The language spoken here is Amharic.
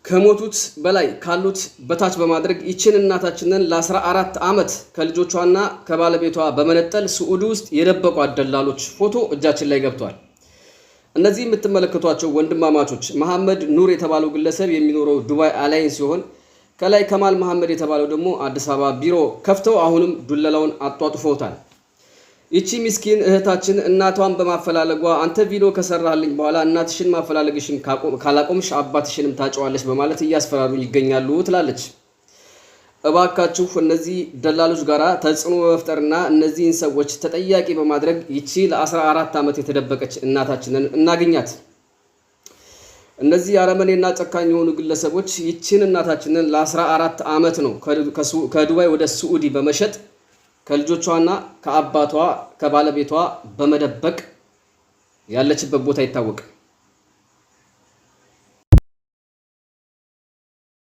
ከሞቱት በላይ ካሉት በታች በማድረግ ይችን እናታችንን ለ14 ዓመት ከልጆቿና ከባለቤቷ በመነጠል ስዑዲ ውስጥ የደበቋት ደላሎች ፎቶ እጃችን ላይ ገብቷል። እነዚህ የምትመለከቷቸው ወንድማማቾች መሐመድ ኑር የተባለው ግለሰብ የሚኖረው ዱባይ አላይን ሲሆን፣ ከላይ ከማል መሐመድ የተባለው ደግሞ አዲስ አበባ ቢሮ ከፍተው አሁንም ዱለላውን አጧጡፈውታል። ይቺ ምስኪን እህታችን እናቷን በማፈላለጓ አንተ ቪዲዮ ከሰራልኝ በኋላ እናትሽን ማፈላለግሽን ካላቆምሽ አባትሽንም ታጨዋለች በማለት እያስፈራሩኝ ይገኛሉ ትላለች። እባካችሁ እነዚህ ደላሎች ጋራ ተጽዕኖ በመፍጠርና እነዚህን ሰዎች ተጠያቂ በማድረግ ይቺ ለ14 ዓመት የተደበቀች እናታችንን እናገኛት። እነዚህ አረመኔና ጨካኝ የሆኑ ግለሰቦች ይችን እናታችንን ለ14 ዓመት ነው ከዱባይ ወደ ስዑዲ በመሸጥ ከልጆቿና ከአባቷ ከባለቤቷ በመደበቅ ያለችበት ቦታ ይታወቃል።